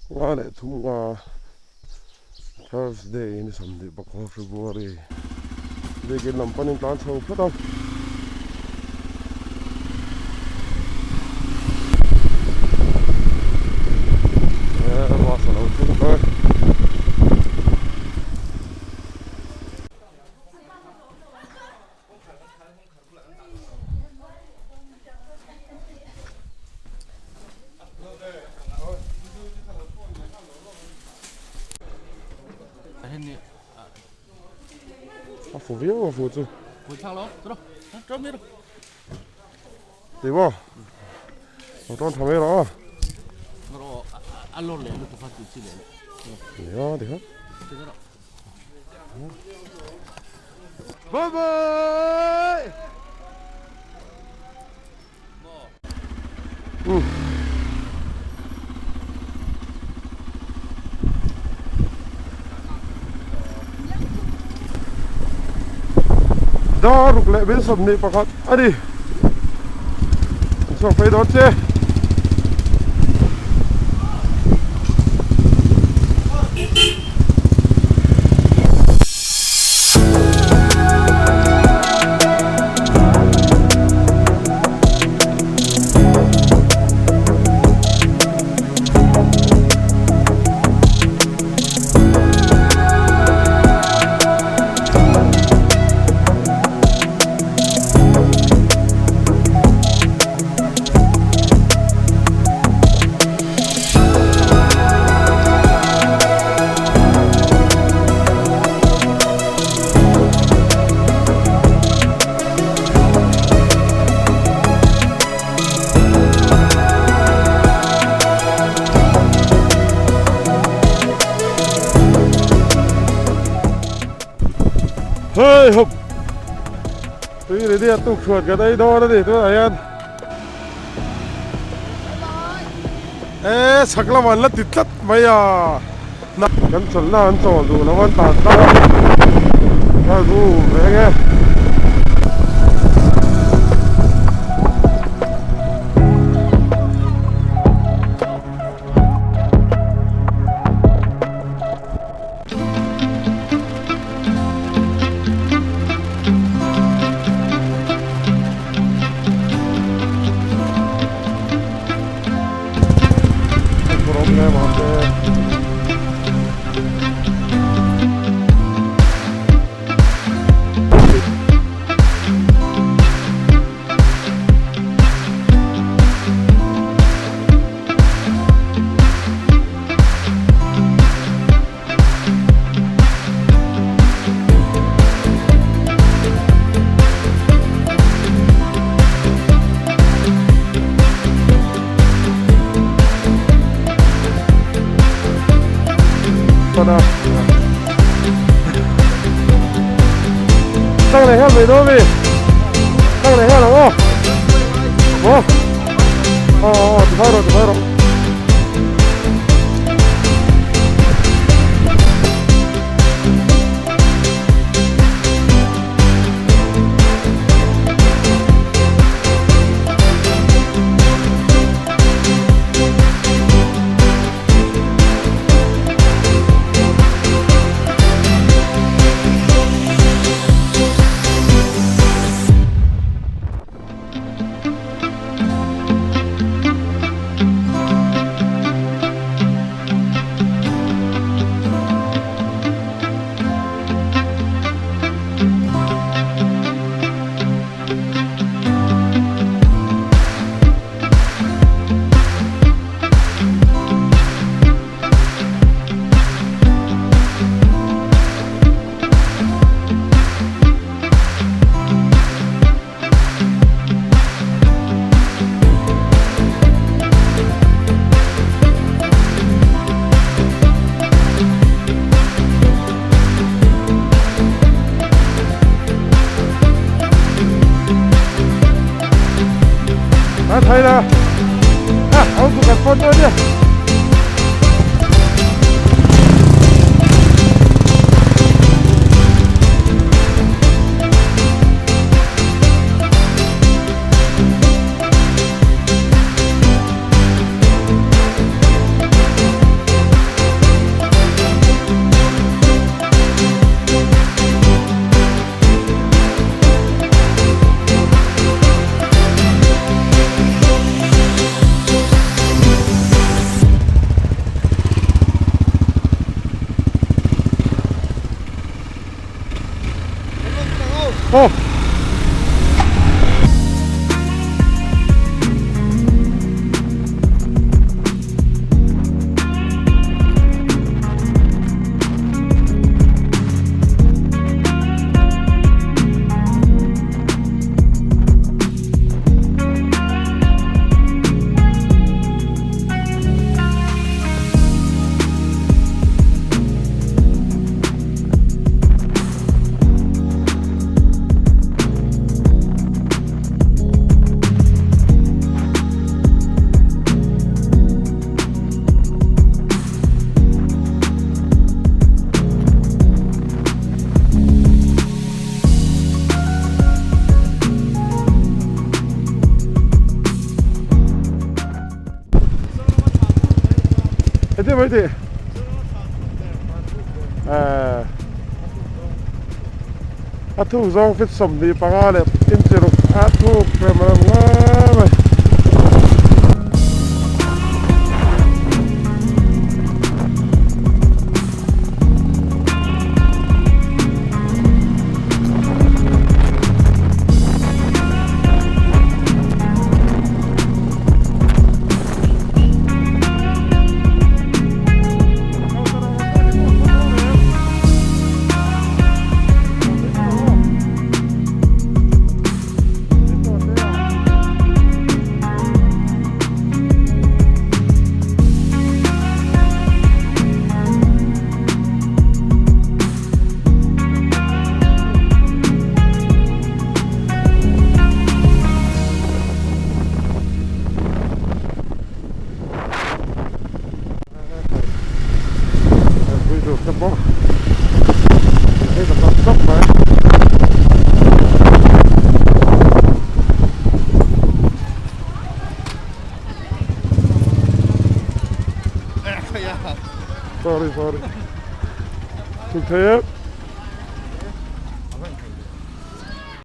Nga leh thum nga Thursday ni sawmhnih pakua February biakin lam panin tlan chho phawt a. Bus a lo thleng ta e. A fu viau a fu chu. Ti maw? Lo tawn tha mai rawh aw. Nia ti kha. Bye bye. Dar ruk leh bil sawmhnih pakhat a ni. An chhuak phei dawn che. Hei hawp tui ri nia tuk chhuat kan ei dawn a ni tunah hian e chhak lamah an la ti tlat mai a kan chawlhna an chawl duh lo an tan tlang a kal du ve nge. Sang leh hian mai dawn mi sang leh hian ang aw aw aw aw ti phai rawh ti phai rawh. A thei la a ho chu kan phone dawn nia. Engtin mai tih? Ehh. A thuk zawng fit 25 leh inch ruk a thuk rem rem nge mai. Sorry, sorry. Thuk thei em.